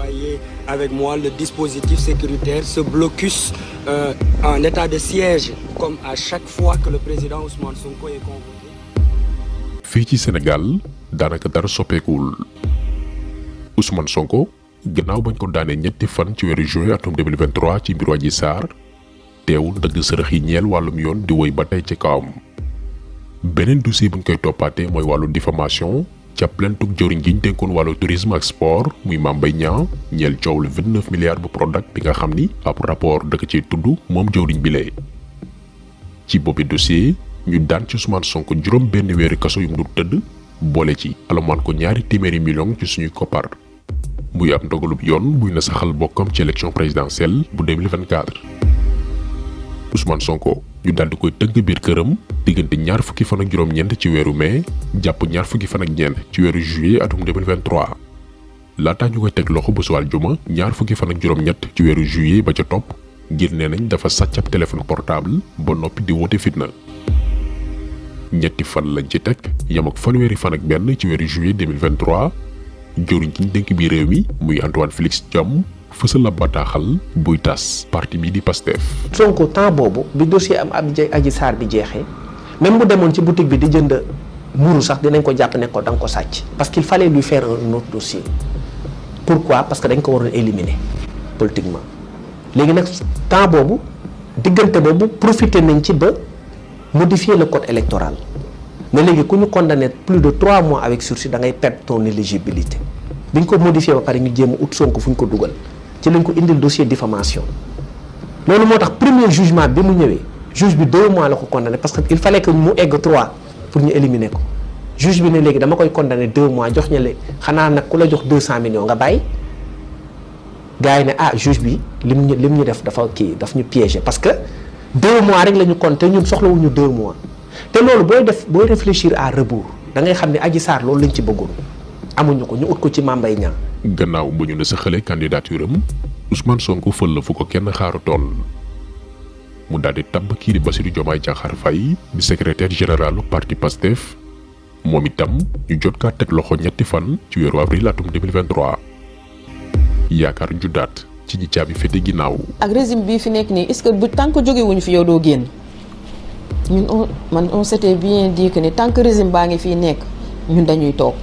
voyez avec moi le dispositif sécuritaire, ce blocus en état de siège, comme à chaque fois que le président Ousmane Sonko est convoqué. fii ci Sénégal daanaka dara soppeekuwul Ousmane Sonko gannaaw bañ ko daanee ñetti fan ci weeru juin atum 2023 ci mbiru Adji Sarr teewul dëgg sërëx yi ñeel wàllum yoon di woy ba tey ci kawam. beneen dossier buñ koy toppaatee mooy wàllu diffamation ca plentug jëwriñ gi ñu dénkoon wàllu tourisme ak sport muy Mame Mbaye Niang ñeel coow lu 29 milliards bu Prodac bi nga xam ni ab rapport dëkk ci tudd moom jëwriñ bi lee ci boobi dossier ñu daan ci Ousmane Sonko juróom benn weeri kaso yu mu dul tëdd boole ci alamaan ko ñaari téeméeri million ci suñuy koppar muy ab ndogalub yoon buy na saxal bokkam ci élection présidentielle bu 2024. Ousmane Sonko ñu daal di koy tënk biir këram diggante ñaar fukki fan ak juróom-ñeent ci weeru mai jàpp ñaar fukki fan ak ñeent ci weeru juillet atum 2023 laataa ñu koy teg loxo bésu aljuma ñaar fukki fan ak juróom-ñett ci weeru juillet ba ca topp ngir nee nañ dafa sàcc ab téléphone portable ba noppi di woote fitna. ñetti fan lañ ci teg yam ak fanweeri fan ak benn ci weeru juillet 2023 jëwriñ ci ñu dénk bi réew mi muy Antoine Félix Diome fësal la bataaxal buy tas parti bi di Pastef. Sonko temps boobu bi dossier am Adji Sarr bi jeexee même bu demoon ci boutique bi di jënd mburu sax dinañ ko jàpp ne ko da nga ko sàcc. parce qu'il fallait lui faire un autre dossier. pourquoi parce que dañ ko waroon éliminer politiquement léegi nag temps boobu diggante boobu profité nañ ci ba modifier le code électoral mais léegi ku ñu condamné plus de 3 mois avec sursis da ngay perdre ton éligibilité bi ñu ko modifié ba pare ñu jéem a ut Sonko fu ñu ko dugal ci lañ ko indil dossier diffamation loolu moo tax premier jugement bi mu ñëwee juge bi 2 mois la ko condamné parce que il fallait que mu egg 3 pour ñu éliminer ko juge bi ne léegi dama koy condamné 2 mois jox ña le xanaa nag ku la jox 200 millions nga bàyyi gars yi ne juge bi lim ñu def dafa kii daf ñu piégé parce que 2 mois rek la ñu compté ñun soxlawuñu 2 mois te loolu booy réfléchir à rebours da ngay xam ne Adji Sarr loolu lañ ci bëggoon amuñu ko ñu ut ko ci Mame Mbaye Niang. gannaaw bu ñu ne sa xale candidature am Ousmane Sonko fël la fu ko kenn xaarutoon mu daal di tabb kii di Bassirou Diomaye Diakhar Faye di secrétaire général parti Pastef moom itam ñu jot kaa teg loxo ñetti fan ci weeru avril atum 2023 yaakaar juddaat ci ñi caabi féete ginnaaw. ak régime bii fi nekk nii est-ce que bu tant que jóge wuñu fi yow doo génn ñun on s'était bien dit que ni tant que régime baa ngi fii nekk ñun dañuy toog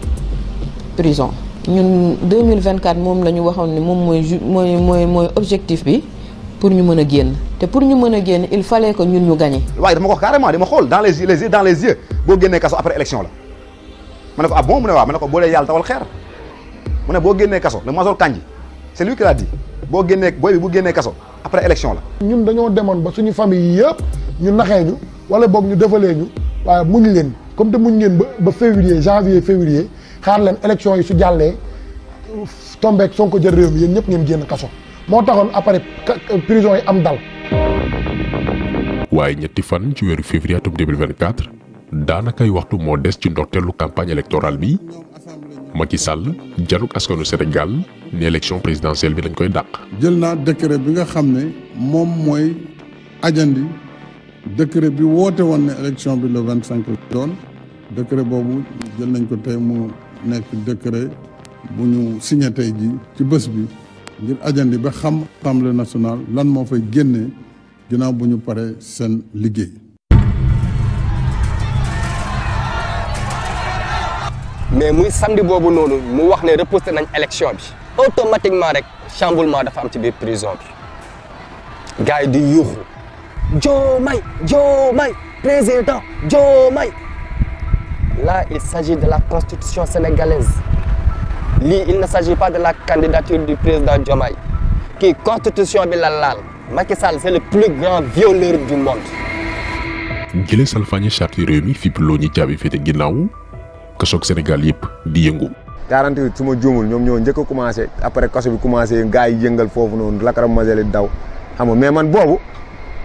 prison. ñun 2024 moom la ñu waxoon ne moom mooy objectif bi pour ñu mën a génn te pour ñu mën a génn il fallait que ñun ñu gagné. waaye dama ko wax carrément dama xool dans les yeux boo génnee kaso après élection la ma ne ko bon mu ne waaw ma ne ko boo dee yàlla tawal xeer mu ne boo génnee kaso le Major Kandji c'est lui qui l'a dit boo génnee booy bi bu génnee kaso après élection la. ñun dañoo demoon ba suñu famille yëpp ñu naxee ñu wala boog ñu defalee ñu waaye muñ leen comme te muñ ngeen ba janvier février xaar leen élection yi su jàllee tombeek Sonko jël réew mi yéen ñëpp ngeen génn kaso moo taxoon après prison yi am dal. waaye ñetti fan ci weeru février atum 2024 daanakay waxtu moo des ci ndorteelu campagne électorale bi Macky Sall januk askanu Sénégal ne élection présidentielle bi dañ koy dàq. jël naa décret bi nga xam ne moom mooy ajandi décret bi woote woon ne élection bi le 25 doon décret boobu jël nañ ko tey mu nekk décret bu ñu signé tey ji ci bés bi ngir ajandi ba xam Assemblée nationale lan moo fay génnee ginnaaw bu ñu paree seen liggéey. mais muy samedi boobu noonu mu wax ne reporté nañ élection bi automatiquement rek chamboulement dafa am ci biir prison bi gars yi di yuuxu Diomaye président Diomaye. Là il s'agit de la constitution sénégalaise lii il ne s'agit pas de la candidature du président Diomaye kii constitution bi la laal Macky Sall c'est le plus grand violeur du monde. jëlee salfaañe charte réew mi fipp loo ñi caabi féete ginnaaw kasoog Sénégal yëpp di yëngu. 48 su ma juumul ñoom ñoo njëkk a commencé après kaso bi commencé gars yi yëngal foofu noonu lacrymogène yi daw xam nga mais man boobu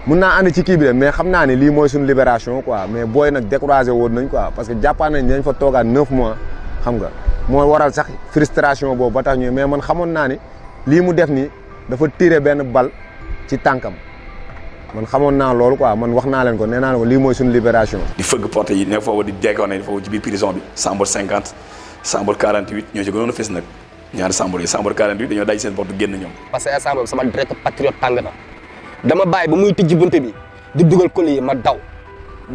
mun naa ànd ci kii bi de mais xam naa ne lii mooy suñu libération quoi mais booy nag découragé woon nañ quoi parce que jàppaan nañ dañ fa toogaat 9 mois xam nga moo waral sax frustration boobu ba tax ñu mais man xamoon naa ni lii mu def nii dafa tiré benn bal ci tànkam man xamoon naa loolu quoi man wax naa leen ko nee naa leen ko lii mooy suñu libération. di fëgg porte yi ne foofu di dekkoon ne foofu ci biir prison bi Sambour 50 Sambour 48 ñoo ci gënoon a fës nag ñaari chambre 48 dañoo daj seen porte génn ñoom. parce que instant boobu sama direct patriote tàng na dama bàyyi ba muy tijji bunte bi di dugal colis yi ma daw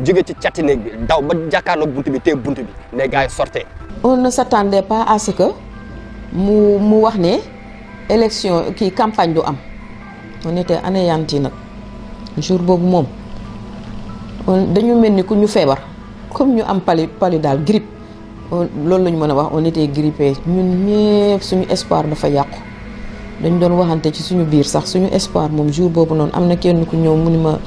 jóge ci catti néeg bi daw ba jàkkaarloog bunte bi téye bunte bi les gars yi sortez. On ne s'attendait pas à ce que mu wax ne élection kii campagne du am on était anéanti nag jour boobu moom dañu mel ni ku ñu feebar comme ñu am pali daal grippe loolu la ñu mën a wax on était grippé ñun ñëpp suñu espoir dafa yàqu dañ doon waxante ci suñu biir sax suñu espoir moom jour boobu noonu am na kenn ku ñëw mu ni ma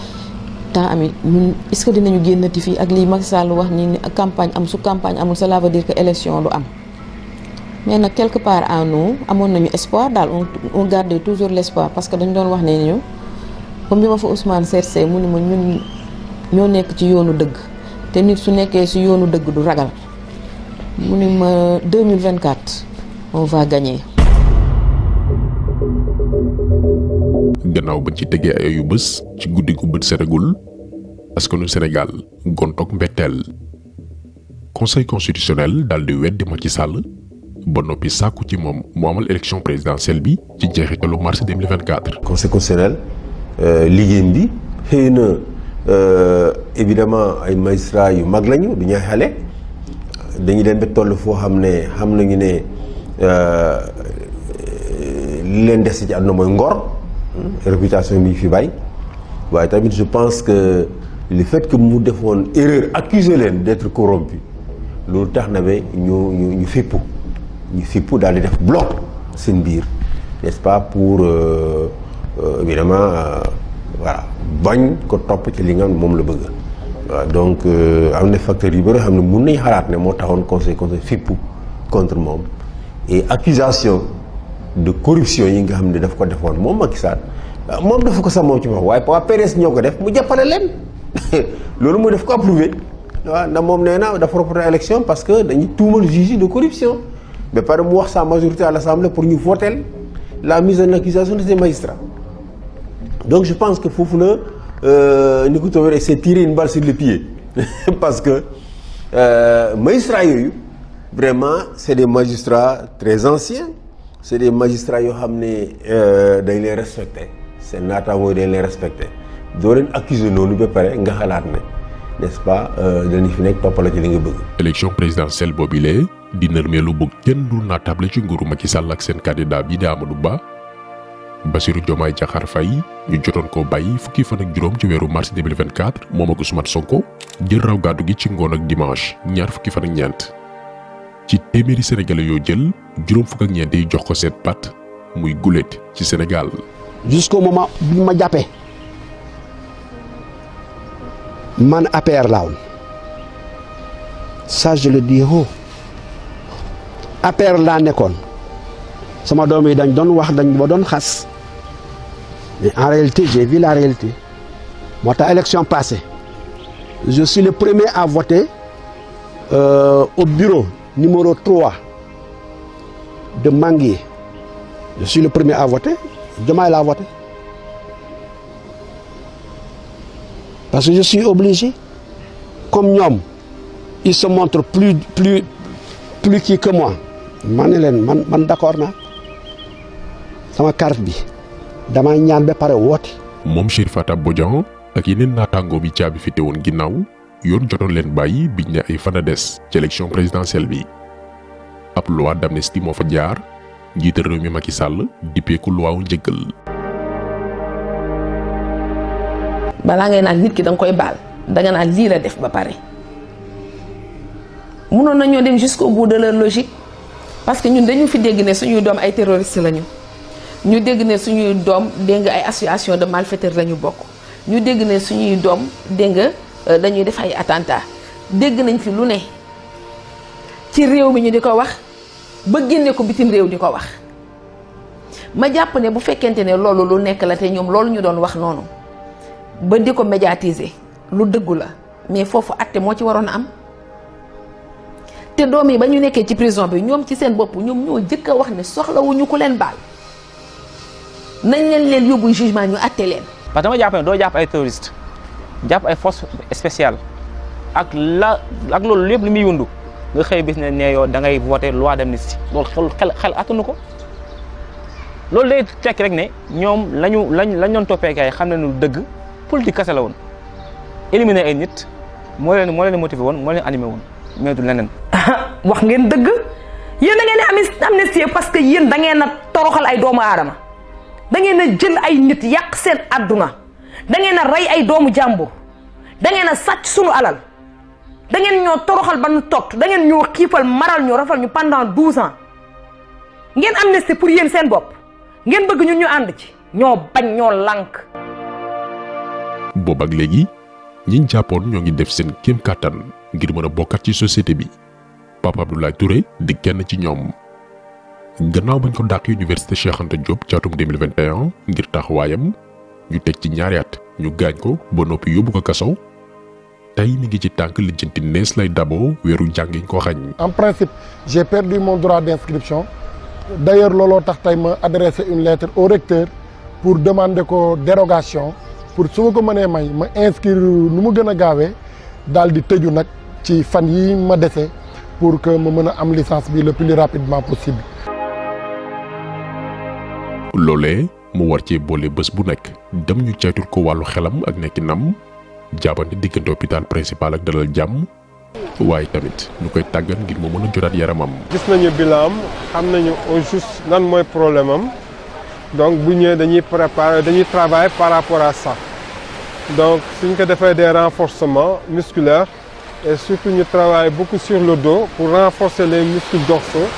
temps ami ñun est-ce que dinañu génnati fii ak lii Macky Sall wax ni campagne am su campagne amul cela veut dire que élection du am mais nag quelque part en nous amoon nañu espoir daal on gardait toujours l'espoir parce que dañ doon wax ne ñu comme bi ma fa Ousmane seetsee mu ni ma ñun ñoo nekk ci yoonu dëgg te nit su nekkee ci yoonu dëgg du ragal mu ni ma 2024 on va gagner. gannaaw bañ ci tegee ay yu bés ci guddi gu bët setagul askanu Sénégal gontoog mbetteel conseil constitutionnel daal di weddi Macky Sall ba noppi sàkku ci moom mu amal élection présidentielle bi ci jeexitalu mars 2024. conseil constitutionnel liggéeyam bi xëy na évidemment ay magistrats yu mag lañu du ñuy xale dañuy dem ba toll foo xam ne xam nañu ne li leen des ci àdduna mooy ngor. réputation bi fi bari waaye tamit je pense que le fait que mu defoon erreur accuser leen d'être corrompu loolu tax na ba ñu fippu daal di def bloc seen biir n'est-ce pas pour évidemment voilà bañ ko topp ci li nga xam ne moom la bëgg waaw donc am na facteurs yu bëri xam ne mun nañ xalaat ne moo taxoon conseil fippu contre moom et accusation de corruption yi nga xam ne daf ko defoon moom Macky Sall moom dafa ko sax moom ci wax waaye waa PDS ñoo ko def mu jàppale leen loolu mooy daf ko approuvé waaw ndax moom nee na dafa reporter élection parce que dañuy tuumal juge de corruption ba pare mu wax sa majorité à l'Assemblée pour ñu voter la mise en accusation de ces magistrats donc je pense que foofu la ni ko tawee c'est tirer une balle sur le pied parce que magistrats yooyu vraiment c'est des magistrats très anciens c'est des magistrats yoo xam ne dañ leen respecté seen naataangoo dañ leen respecté doo leen accuser noonu ba pare nga xalaat ne n'est-ce pas dañu fi nekk toppala ci li nga bëgg. élection présidentielle boobile di nërmeelu bu kenn dul naatable ci nguuru Macky Sall ak seen candidat bi di Amadou Ba Bassirou Diomaye Diakhar Faye ñu jotoon koo bàyyi fukki fan ak juróom ci weeru mars 2024 moom ak Ousmane Sonko jël raw gàddu gi ci ngoon ak dimanche ñaar fukki fan ak ñeent. ci téeméeri sénégalais yoo jël juróom fukk ak ñeent yi jox ko seen pat muy guléet ci Sénégal. jusqu'au moment bi ma jàppee man APR laa woon ça je le dis haut APR laa nekkoon sama doom yi dañ doon wax dañ ma doon xas mais en réalité j'ai vu la réalité moo tax élection passée je suis le premier à voter au bureau numéro 3 de Manguier. Je suis le premier à voter. Diomaye l'a voté. Parce que je suis obligé. Comme ñoom, ils se montrent plus qui que moi. Man d'accord na. Sama carte bi dama ñaan ba pare woote. moom Chérif Atta Bodian ak yeneen naataangoo bi caabi fi teewoon ginnaaw yoon jotoon leen bàyyi biñ ne ay fan a des ci élection présidentielle bi. ab loi d'amnistie moo fa jaar njiital réew mi Macky Sall dippeeku loi wu njëggal. balaa ngay naan nit ki da nga koy baal danga naan lii la def ba pare mënoon nañoo dem jusqu'au bout de leur logique parce que ñun dañu fi dégg ne suñuy doom ay terroristes lañu ñu dégg ne suñuy doom dégg nga ay association de malfaiteurs lañu bokk ñu dégg ne suñuy doom dégg nga dañuy def ay attentats dégg nañ fi lu ne ci réew mi ñu di ko wax ba génne ko bitim réew di ko wax ma jàpp ne bu fekkente ne loolu lu nekk la te ñoom loolu ñu doon wax noonu ba di ko médiatiser lu dëggu la mais foofu àtte moo ci waroon a am te doom yi ba ñu nekkee ci prison bi ñoom ci seen bopp ñoom ñoo jëkk a wax ne soxlawuñu ku leen baal nañ leen yóbbu jugement ñu àtte leen. parce que dama jàpp ne doo jàpp ay terroriste jàpp ay force spéciale ak loolu lépp li muy yundu nga xëy bis ne yow da ngay voter loi d'amnistie loolu xel attanu ko loolu day tekki rek ne ñoom lañ doon toppee kay xam nañu dëgg politique kese la woon éliminer ay nit moo leen motivé woon moo leen animé woon mais du leneen. wax ngeen dëgg yéen da ngeen a amnistie parce que yéen da ngeen a toroxal ay doomu aadama da ngeen a jël ay nit yàq seen àdduna da ngeen a rey ay doomu jàmbur da ngeen a sàcc sunu alal da ngeen ñoo toroxal ba nu tot da ngeen ñoo xiifal maral ñu rafal ñu pendant 12 ans ngeen amnistie pour yéen seen bopp ngeen bëgg ñun ñu ànd ci ñoo bañ ñoo lànk. boobu ak léegi ñiñ jàppoon ñoo ngi def seen kéem kàttan ngir mën a bokkat ci société bi Pape Abdoulaye Touré di kenn ci ñoom gannaaw bañ ko dàq université Cheikh Anta Diop ci atum 2021 ngir taxawaayam ñu teg ci ñaari at ñu gaañ ko ba noppi yóbbu ko kaso tey mi ngi ci tànk lijjanti nees lay daboo weeru jàngiñ ko xañ. En principe j'ai perdu mon droit d'inscription d'ailleurs looloo tax tey ma adressé une lettre au recteur pour demander ko dérogation pour su ma ko mënee may ma inscrire nu mu gën a gaawee daal di tëju nag ci fan yi ma dese pour que ma mën a am licence bi le plus rapidement possible. loolee mu war cee boole bés bu nekk dem ñu caytul ko wàllu xelam ak nekkinam jaabante diggante hôpital principal ak dalal jàmm waaye tamit ñu koy tàggat ngir mu mën a jotaat yaramam. gis nañu bilan xam nañu au juste lan mooy problème am donc bu ñëwee dañuy travailler par rapport à ça donc suñ ko defee des renforcements musculaires et surtout ñu travaille beaucoup sur le dos pour renforcer les muscles dorsaux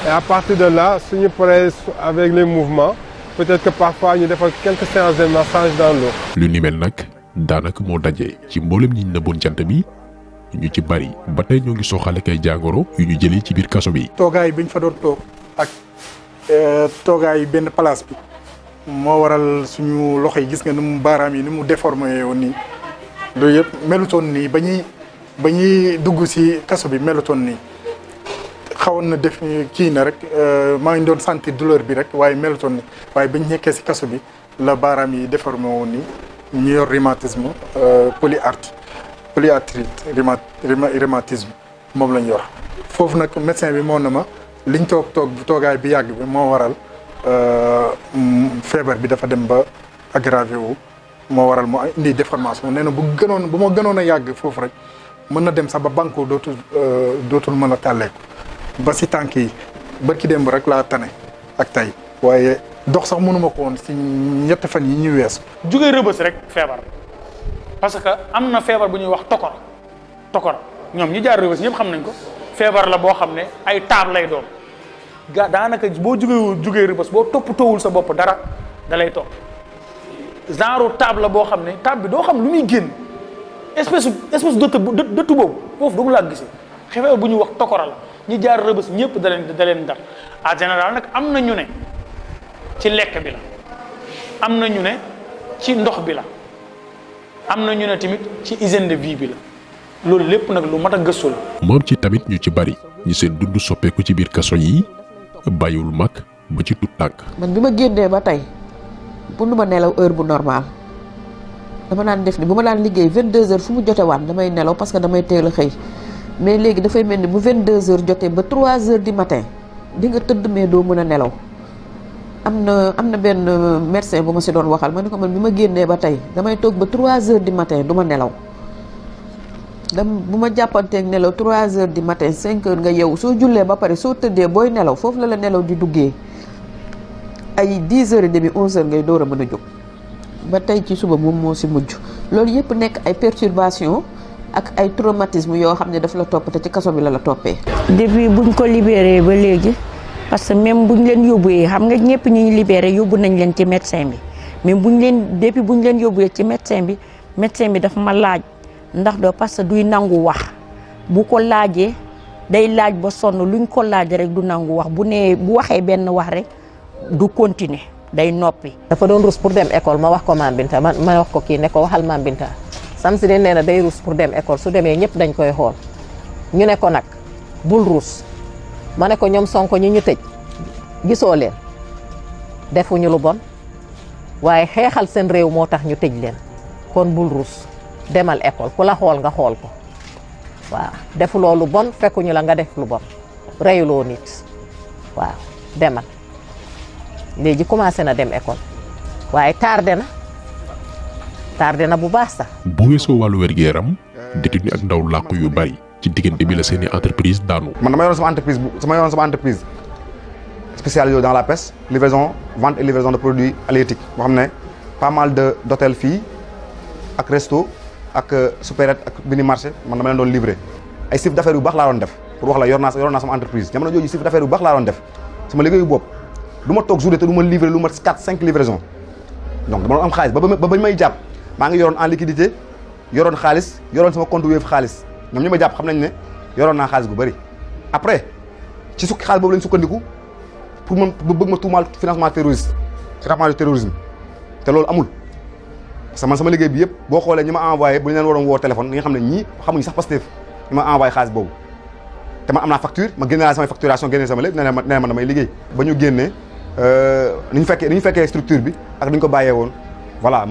et à partir de là suñu paree avec les mouvements peut-être que parfois ñu defal quelques séances de massage dans l'eau. lu ni mel nag daanaka moo daje ci mboolem ñi nëbboon jant bi ñu ci bari ba tey ñoo ngi soxale kay jàngoro yu ñu jëlee ci biir kaso bi. toogaay bi ñu fa doon toog ak toogaay benn place bi moo waral suñu loxo yi gis nga ni mu baaraam yi ni mu déformé woon nii loolu yëpp melutoon nii ba ñuy dugg ci kaso bi melutoon nii xawoon na def kii na rek maa ngi doon sentir douleur bi rek waaye melutoon ni waaye bañ nekkee ci kaso bi la baaraam yi déformé woon nii ñu yor rhumatisme polyarthrite rhumatisme moom lañ yor foofu nag médecin bi moo na ma liñ toogaay bi yàgg bi moo waral feebar bi dafa dem ba aggravé wu moo waral mu indi déformation nee na bu ma gënoon a yàgg foofu rek mën na dem sax ba banque dootul mën a tàlleeku ba si tànk yi barki démb rek laa tane ak tey waaye dox sax mënuma ko woon si ñetti fan yi ñu weesu. jugee rëbës rek feebar parce que am na feebar bu ñuy wax tokor ñoom ñi jaar rëbës ñëpp xam nañ ko feebar la boo xam ne ay taab lay doon daanaka boo jugee rëbës boo toppatoowul sa bopp dara da lay topp genre taab la boo xam ne taab bi doo xam lu muy génn espèce dëtt boobu foofu doomu laa gisee feebar bu ñuy wax tokora la ñi jaar rëbës ñëpp da leen dar en général nag am na ñu ne ci lekk bi la am na ñu ne ci ndox bi la am na ñu ne tamit ci hygiène de vie bi la loolu lépp nag lu mat a gëstu la. moom ci tamit ñu ci bari ñu seen dund soppeeku ci biir kaso yi bàyyiwul mag ba ci tut tànk. man bi ma génnee ba tey pour nu ma nelaw heure bu normal dama daan def ni bu ma daan liggéey 22h fu mu jotewaan damay nelaw parce que damay teel a xëy mais léegi dafay mel ni bu 22h jotee ba 3h du matin di nga tëdd mais doo mën a nelaw. am na benn médecin bu ma si doon waxal ma ne ko man bi ma génnee ba tey damay toog ba 3h du matin du ma nelaw bu ma jàppanteeg nelaw 3h du matin 5h nga yeewu soo jullee ba pare soo tëddee booy nelaw foofu la nelaw di duggee ay 10h30 11h ngay door a mën a jóg ba tey ci suba moom moo si mujj loolu yëpp nekk ay perturbation ak ay traumatisme yoo xam ne daf la topp te ci kaso bi la toppee. depuis buñ ko libéré ba léegi. parce que même buñ leen yóbbuwee xam nga ñëpp ñu ñu libéré yóbbu nañ leen ci médecin bi mais buñ leen yóbbuwee ci médecin bi dafa ma laaj ndax do parce que duy nangu wax bu ko laajee day laaj ba sonn luñ ko laaj rek du nangu wax bu waxee benn wax rek du continuer day noppi. dafa doon rus pour dem école ma wax ko Mame Binta ma wax ko kii ne ko waxal Mame Binta Samsidine nee na day rus pour dem école su demee ñëpp dañ koy xool ñu ne ko nag bul rus. ma ne ko ñoom Sonko ñi ñu tëj gisoo leen defuñu lu bon waaye xeexal seen réew moo tax ñu tëj leen kon bul rus demal école ku la xool nga xool ko waaw defuloo lu bon fekkuñu la nga def lu bon reyuloo nit waaw demal léegi commencé na dem école waaye tardé na bu baax sax. bu weesoo wàllu wér-gu-yaram détenu ak ndaw làqu yu bari ci diggante bi la seeni entreprise daanu. man dama yoroon sama entreprise spécialisée dans la pêche livraison vente et livraison de produits halieutiques boo xam ne pas mal d'hôtels fii ak resto ak supérette ak bini marché man dama leen doon livrer ay chiffre d'affaires yu baax laa doon def pour wax la yor naa sama entreprise jamono jooju chiffre d'affaires yu baax laa doon def sama liggéeyu bopp du ma toog journée te du ma livrer lu mat 4-5 livraisons donc dama doon am xaalis ba bañ may jàpp maa ngi yoroon en liquidité yoroon xaalis yoroon sama compte Wave xaalis ñoom ñi ma jàpp xam nañ ne yoroon naa xaalis bu bëri après ci xaalis boobu lañ sukkandiku pour man bëgg ma tuumaal financement du terrorisme te loolu amul parce que man sama liggéey bi yëpp boo xoolee ñi ma envoyé bu ñu leen waroon woo téléphone nga xam ne ñii xamuñu sax Pastef ñi ma envoyé xaalis boobu te man am naa facture ma génne naa samay facturation génne sama lépp nee ma damay liggéey ba ñu génnee ni ñu fekkee structure bi ak ni ñu ko bàyyee woon voilà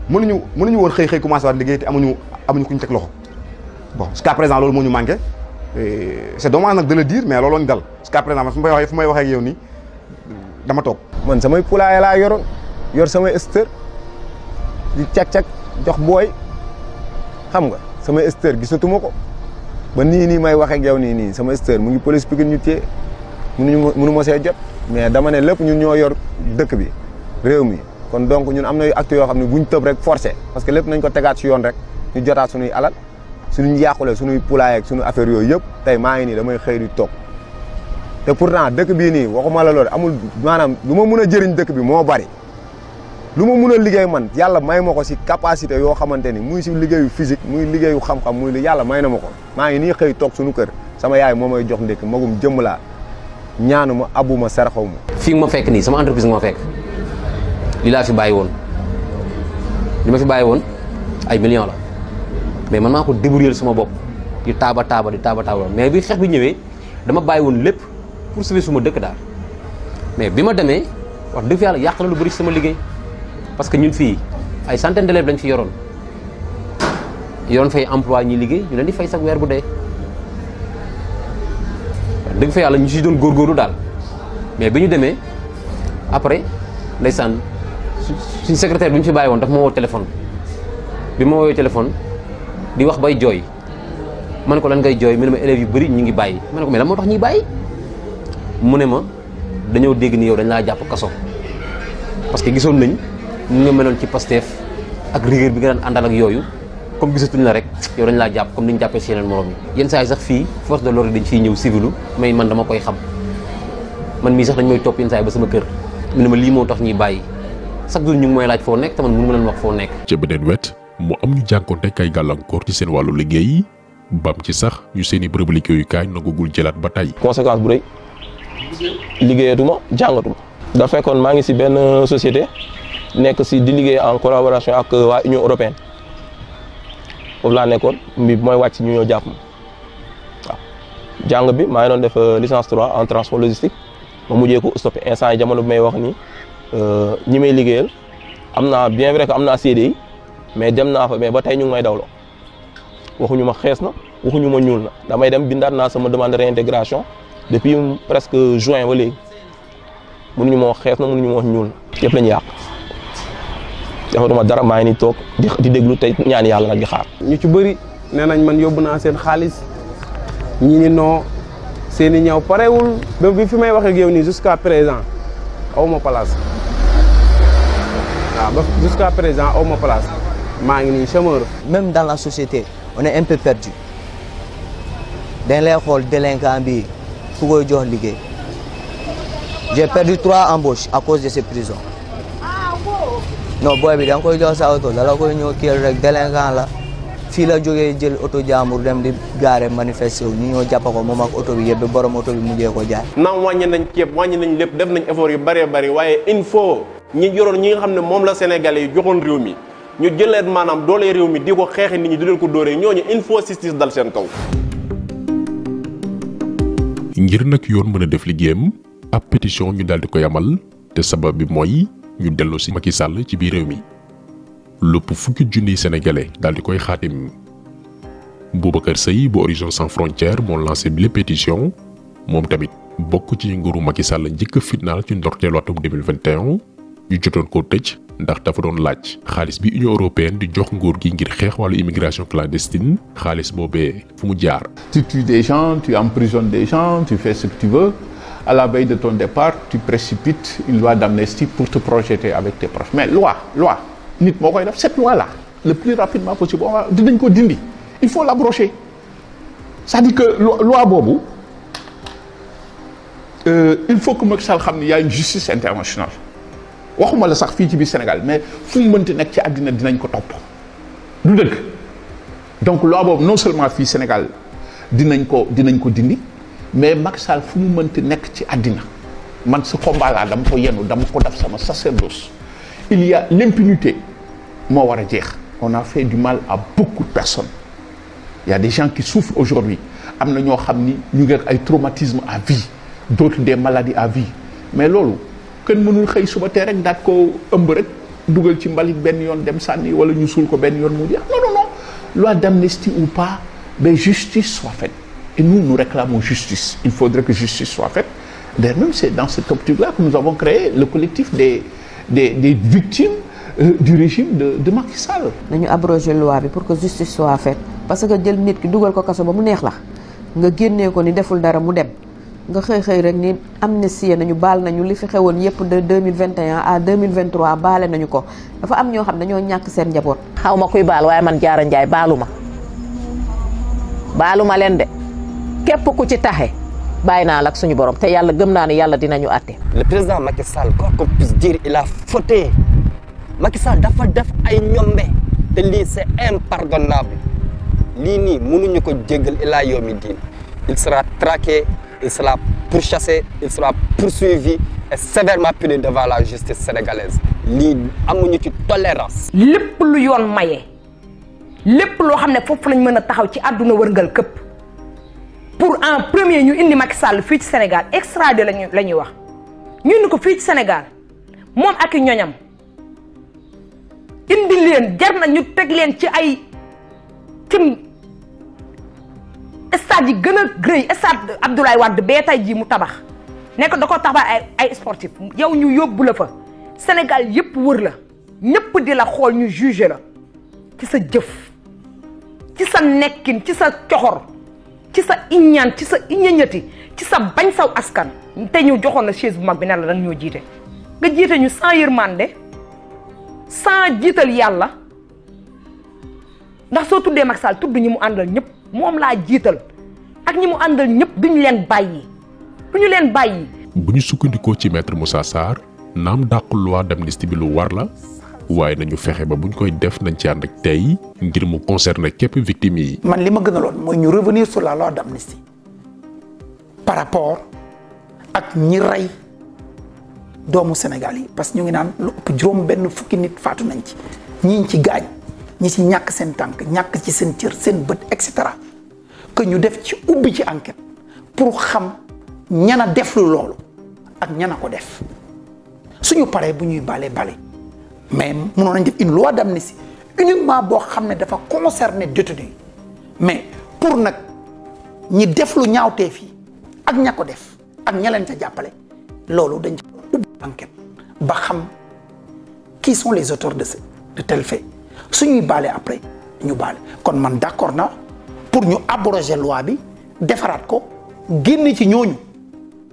mënuñu woon xëy commencé waat liggéey te amuñu ku ñu teg loxo bon jusqu'à présent loolu moo ñu manqué c'est dommage nag de le dire mais looloo ñu dal jusqu'à présent man fu may waxee ak yow nii dama toog. man samay poulailler laa yoroon yor samay ester di cag-cag jox booy xam nga samay ester gisatuma ko ba nii may waxee ak yow nii sama ester mu ngi police Pikine ñu téye mënu ma see jot mais dama ne lépp ñun ñoo yor dëkk bi réew mi kon donc ñun am na actes yoo xam ne buñ tëb rek forcé parce que lépp nañ ko tegaat ci yoon rek ñu jotaat suñuy alal suñu yàqule suñuy poulailler ak suñu affaire yooyu yëpp tey maa ngi nii damay xëy di toog te pourtant dëkk bii nii waxuma la loolu amul maanaam lu ma mun a jëriñ dëkk bi moo bari lu ma mun a liggéey man yàlla may ma ko si capacité yoo xamante ni muy si liggéeyu physique muy liggéeyu xam-xam muy li yàlla may na ma ko maa ngi nii xëy toog suñu kër sama yaay moo may jox ndékk magum jëmm laa ñaanu ma abuma saraxaw ma. fii ma fekk nii sama entreprise nga ma fekk li laa fi bàyyi woon li ma fi bàyyi woon ay millions la mais man maa ko débrouiller sama bopp di taaba mais bi xeex bi ñëwee dama bàyyi woon lépp pour sauver suma dëkk daal mais bi ma demee wax dëgg yàlla yàq na lu bëri sama liggéey parce que ñun fii ay centaine d'élèves lañ fi yoroon fay emploi ñuy liggéey ñu leen di fay sax weer bu dee wax dëgg fa yàlla ñu si doon góorgóorlu daal mais bi ñu demee après ndeysaan suñ secrétaire bi ñu fi bàyyi woon daf ma woo téléphone bi ma woowee téléphone di wax bay jooy man ko lan ngay jooy mu ne ma élèves yu bëri ñu ngi bàyyi ma ne ko mais lan moo tax ñuy bàyyi mu ne ma dañoo dégg ni yow dañ laa jàpp kaso parce que gisoon nañ ñu nga meloon ci Pastef ak rigueur bi nga daan àndal ak yooyu comme gisatuñ la rek yow dañ laa jàpp comme ni ñu jàppee si yeneen morom yi yenn saa yi sax fii force de l'ordre dañ fiy ñëw civilu mais man dama koy xam man mii sax dañ may topp yenn saa yi ba sama kër mu ne ma lii moo tax ñuy bàyyi chaque jour ñu ngi may laaj foo nekk te man mënu ma leen wax foo nekk. ca beneen wet mu am ñu jànkoonte kay gàllankoor ci seen wàllu liggéey bam ci sax ñu seen i bërëbu liggéeyukaay nangagul jëlaat ba tey. conséquence bu rëy liggéeyatuma jàngatuma. da fekkoon maa ngi si benn société nekk si di liggéey en collaboration ak waa Union européenne foofu laa nekkoon bi mooy wàcc ñu ñëw jàpp ma waaw jàng bi maa ngi doon def licence 3 en transport logistique ma mujjee ko stoppé instant yi jamono bi may wax nii ñi may liggéeyal am naa bien vrai que am naa CDI mais dem naa fa mais ba tey ñu ngi may dawloo waxuñu ma xees na waxuñu ma ñuul na damay dem bindaat naa sama demande de réintégration depuis presque juin ba léegi mënuñu ma wax xees na mënuñu ma wax ñuul na yëpp la ñu yàq defatuma dara maa ngi ni toog di déglu tey ñaan yàlla nag di xaar. ñu ci bëri nee nañ man yóbbu naa seen xaalis ñi ni noo seen i ñëw parewul ba bi fi may wax ak yow nii jusqu'à présent aw ma place waaw ba jusqu'à présent aw ma place maa ngi nii chômeur. Même dans la société on est un peu perdu dañ lay xool délinquant bi ku koy jox liggéey j'ai perdu 3 embauches à cause de ces prisons. Non booy bi da nga koy jox sa oto dala koy ñëw kii rek délinquant la fii la jógee jël oto jàmbur dem di gaare manifesté wu ñu ñëw jàpp ko moom ak oto bi yëpp borom oto bi mujjee ko jaay. naam wàññi nañ ceeb wàññi nañ lépp def nañ effort yu bëree bëri waaye il faut ñi yoroon ñi nga xam ne moom la Sénégalais yi joxoon réew mi ñu jëleet maanaam doole réew mi di ko xeexi nit ñi di leen ko dóoree ñooñu il faut justice dal seen kaw. ngir nag yoon mën a def liggéeyam ab pétition ñu daal di koy amal te sabab bi mooy. ñu dellu si Macky Sall ci biir réew mi lépp fukki junniy sénégalais daal di koy xaatim Boubacar Seye bu Horizon Sans Frontières moo lancé bile pétition moom tamit bokk ci nguuru Macky Sall njëkk a fitnaal ci ndorteelu atum 2021 ñu jotoon koo tëj ndax dafa doon laaj xaalis bi Union européenne di jox nguur gi ngir xeex wàllu immigration clandestine xaalis boobee fu mu jaar. Tu tues des gens, tu emprisonnes des gens, tu fais ce que tu veux. À la veille de ton départ, tu précipites une loi d'amnistie pour te projeter avec tes proches. Mais loi, nit moo koy def cette loi-là, le plus rapidement possible, dinañ ko dindi. Il faut l'abroger. C'est-à-dire que loi boobu il faut que Macky Sall xam ni y a une justice internationale. waxuma la sax fii ci biir Sénégal mais fu mu mënti nekk ci àddina dinañ ko topp du dëgg donc loi boobu non seulement fii Sénégal dinañ ko dindi mais Macky Sall fu mu mënti nekk ci àddina man ce combat là dama ko yenu dama ko def sama sacerdoce. Il y a l'impunité moo war a jeex. On a fait du mal à beaucoup de personnes. Il y a des gens qui souffrent aujourd'hui am na ñoo xam ni ñu ngi ak ay traumatismes à vie d'autres des maladies à vie mais loolu kenn mënul xëy suba tee rek daat ko ëmb rek dugal ci mbalit benn yoon dem sànni wala ñu suul ko benn yoon mu jeex non loi d'amnistie ou pas mais justice soit faite et nous réclamons justice. Il faudrait que justice soit faite. D'ailleurs même c'est dans cette optique-là que nous avons créé le collectif des victimes du régime de Macky Sall. nañu abroger loi bi pour que justice soit faite parce que jël nit ki dugal ko kaso ba mu neex la nga génnee ko ni deful dara mu dem nga xëy rek ni amnistie nañu baal nañu li fi xewoon yépp de 2021 à 2023 baale nañu ko dafa am ñoo xam dañoo ñàkk seen njaboot. xaw ma kuy baal waaye man Diarra Ndiaye baaluma leen de képp ku ci taxe bàyyi naa la ak suñu borom te yàlla gëm naa ne yàlla dinañu àtte. Le président Macky Sall quoi qu'on puisse dire il a fauté Macky Sall dafa def ay ñombe te lii c'est impardonnable lii nii mënuñu ko jéggal ilaa yawmi diin. Il sera traqué, il sera pourchassé, il sera poursuivi et sévèrement puni devant la justice sénégalaise. lii amuñu ci tolérance. lépp lu yoon maye lépp loo xam ne foofu lañ mën a taxaw ci àdduna wërngal këpp pour en premier ñu indi Macky Sall fii ci Sénégal extradé la ñuy wax ñu indi ko fii ci Sénégal moom ak i ñoñam indi leen jar na ñu teg leen ci ay cim stade yi gën a rëy stade Abdoulaye Wade bee tay jii mu tabax nekk da ko tabax ay sportif yow ñu yóbbu la fa Sénégal yëpp wër la ñëpp di la xool ñu jugé la ci sa jëf ci sa nekkin ci sa coxor ci sa iñaan ci sa iñañati ci sa bañ saw askan te ñu joxoon la chaise bu mag bi ne la danga ñoo jiite nga jiite ñu sans yërmande sans jiital yàlla ndax soo tuddee Macky Sall tudd ñi mu àndal ñëpp moom laa jiital ak ñi mu àndal ñëpp duñu leen bàyyi bu ñu sukkandikoo ci maître Moussa Sarr naam dàqul loi d'amnistie bi lu war la waaye nañu fexe ba buñ koy def nañ ci ànd ak tey ngir mu concerner képp victime yi. man li ma gënaloon mooy ñu revenir sur la loi d'amnistie par rapport ak ñi rey doomu Sénégal yi parce que ñu ngi naan lu ëpp juróom benn fukki nit faatu nañ ci ñi ci gaañ ñi ci ñàkk seen tànk ñàkk ci seen cër seen bët et cetera que ñu def ci ubbi ci enquête pour xam ñana def lu loolu ak ñana ko def suñu paree bu ñuy bale mais mënoon nañ def une loi d'amnistie uniquement boo xam ne dafa concerner détenu mais pour nag ñi def lu ñaawteef yi ak ña ko def ak ña leen ca jàppale loolu dañ ci ubbi enquête ba xam qui sont les auteurs de tel fait suñuy baale après ñu baale kon man d'accord na pour ñu abroger loi bi defaraat ko génne ci ñooñu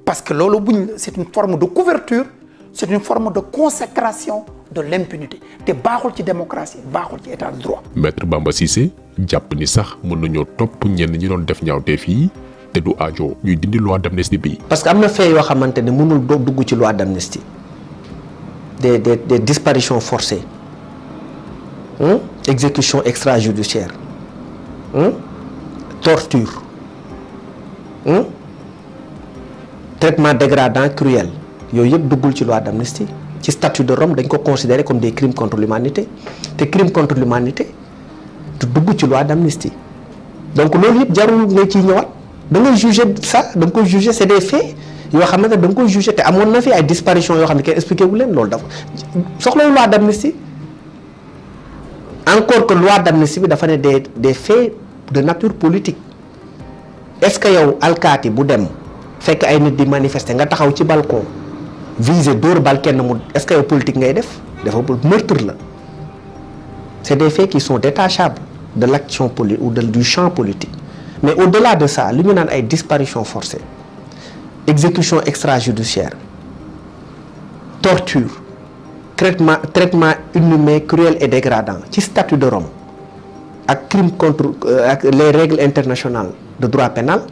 parce que loolu c'est une forme de couverture c'est une forme de consécration de l'impunité te baaxul ci démocratie baaxul ci état de droit. Maître Bamba Cissé jàpp ni sax mën nañoo topp ñenn ñi doon def ñaawteef yi te du aajo ñuy dindi loi d'amnistie bi. parce que am na fait yoo xamante ne mënul doo dugg ci loi d'amnistie des disparitions forcées exécution extrajudiciaire torture traitement dégradant cruel yooyu yëpp duggul ci loi d'amnistie ci statut de Rome dañ ko considérer comme des crimes contre l'humanité te crimes contre l'humanité du dugg ci loi d'amnistie donc loolu yëpp jarul nga ciy ñëwaat da ngay juger ça da nga koy juger c'est des faits yoo xamante ne da nga koy juger te amoon na fi ay disparitions yoo xam ne kenn expliqué wu leen loolu dafa soxla loi d'amnistie encore que loi d'amnistie bi dafa ne des faits de nature politique. Est-ce que yow alkaati bu dem fekk ay nit di manifester nga taxaw ci balcon viser dóor bal kenn mu est-ce que yow politique ngay def dafa meurtre la. C'est des faits qui sont détachables de l'action politique ou du champ politique. Mais au-delà de ça, li ñu naan ay disparition forcée, exécution extrajudiciaire, torture, traitement inhumain, cruel et dégradant ci statut de Rome ak crime contre ak les règles internationales de droit pénal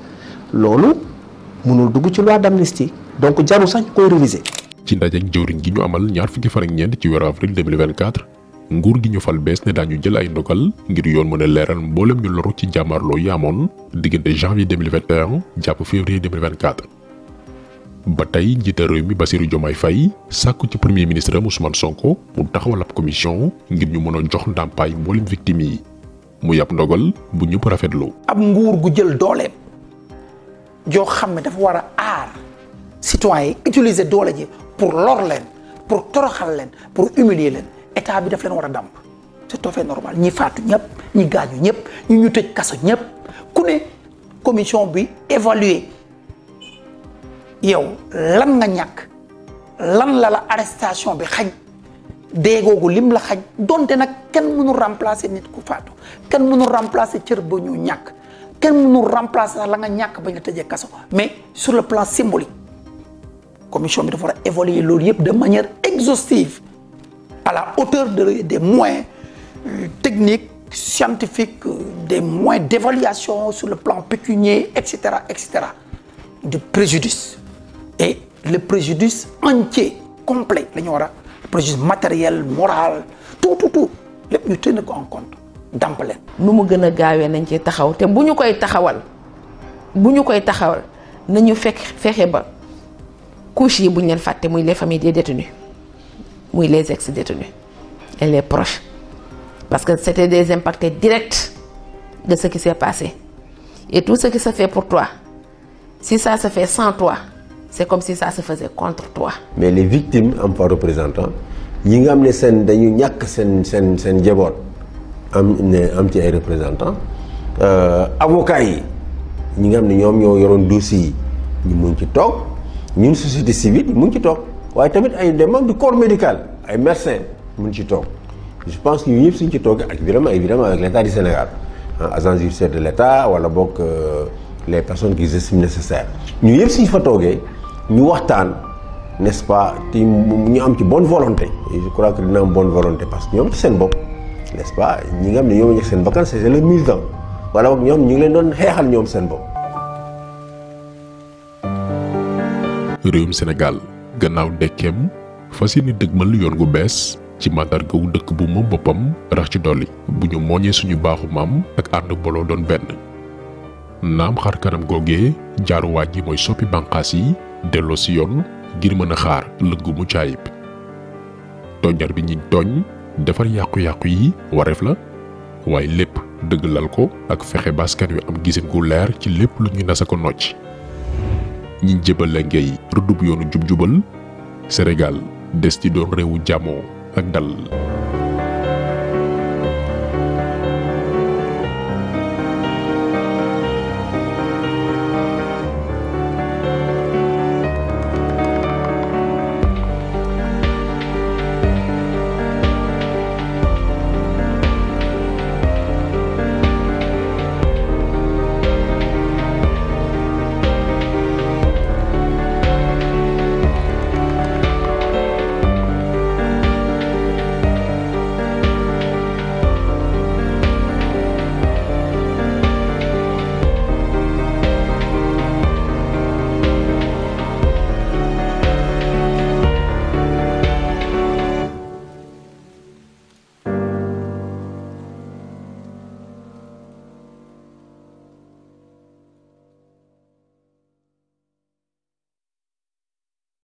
loolu mënul dugg ci loi d'amnistie donc jaru sax ñu koy réviser. ci ndajeek jëwriñ gi ñu amal ñaar fukki fan ak ñeent ci weeru avril 2024 nguur gi ñu fal bees ne daañu jël ay ndogal ngir yoon mën a leeral mboolem ñu loru ci jàmmarloo yi amoon diggante janvier 2021 jàpp février 2024. ba tey njiital réew mi Bassirou Diomaye Faye sàkku ci premier ministre Ousmane Sonko mu taxawal ab commission ngir ñu mën a jox ndàmpaay mboolem victime yi mu yàpp ndogal bu ñëpp rafetlu. ab nguur gu jël dooleem joo xam ne dafa war a aar citoyens yi utiliser doole ji pour lor leen pour toroxal leen pour humilier leen état bi daf leen war a damp c'est tout à fait normal ñi faatu ñëpp ñi gaañu ñëpp ñu tëj kaso ñëpp ku ne commission bi évaluer yow lan nga ñàkk lan la arrestation bi xañ déegoogu lim la xañ donte nag kenn mënul remplacer nit ku faatu kenn mënul remplacer cër ba ñu ñàkk kenn mënul remplacer sax la nga ñàkk ba nga tëjee kaso mais sur le plan symbolique commission bi dafa war a évaluer loolu yëpp de manière exhaustive à la hauteur des moyens techniques scientifiques des moyens d'évaluation sur le plan pécunier etc du préjudice et le préjudice entier complet la ñu war a préjudice matériel moral tout lépp ñu tenir ko en compte damp leen. nu mu gën a gaawee nañ ci taxaw te bu ñu koy taxawal nañu fexe ba couches yi bu ñu leen fàtte muy les familles des détenus muy les ex-détenus et les proches parce que c'était des impactés directs de ce qui s'est passé et tout ce qui se fait pour toi si ça se fait sans toi c'est comme si ça se faisait contre toi. mais les victimes am fa représentant yi nga xam ne seen dañu ñàkk seen njaboot am ci ay représentants avocats yi ñi nga xam ne ñoom ñoo yoroon dossiers yi ñu mun ci toog ñun société civile ñu mun ci toog waaye tamit ay des membres du corps médical ay médecins mun ci toog je pense que ñu ñëpp suñ ci toog ak évidemment avec l'État du Sénégal agence judiciaire de l'État wala bokk les personnes qui estiment nécessaires ñu yëpp suñ fa toogee ñu waxtaan n'est-ce pas te ñu am ci bonne volonté et je crois que dina am bonne volonté parce que ñoom ci seen bopp n'est-ce pas ñi nga xam ne ñoom ñoo seen bakkan c'est le militant wala boog ñoom ñu ngi leen doon xeexal ñoom seen bopp. réewum Sénégal gannaaw dekkeem fas yéene dëgmal yoon gu bees ci màndarga wu dëkk bu moom boppam rax ci dolli bu ñu mooñee suñu baaxu maam ak ànd boloo doon benn naam xar kanam googee jaaruwaay ji mooy soppi bànqaas yi delloo si yoon ngir mën a xaar lëggu mu caayib tooñar bi ñi tooñ defar yàqu-yàqu yi wareef la waaye lépp dëggalal ko ak fexe baskan wi am gisin gu leer ci lépp lu ñu nasa ko nocc ñi jëbal la ngay rëddub yoonu jub-jubal Sénégal des ci doon réewu jàmmoo ak dal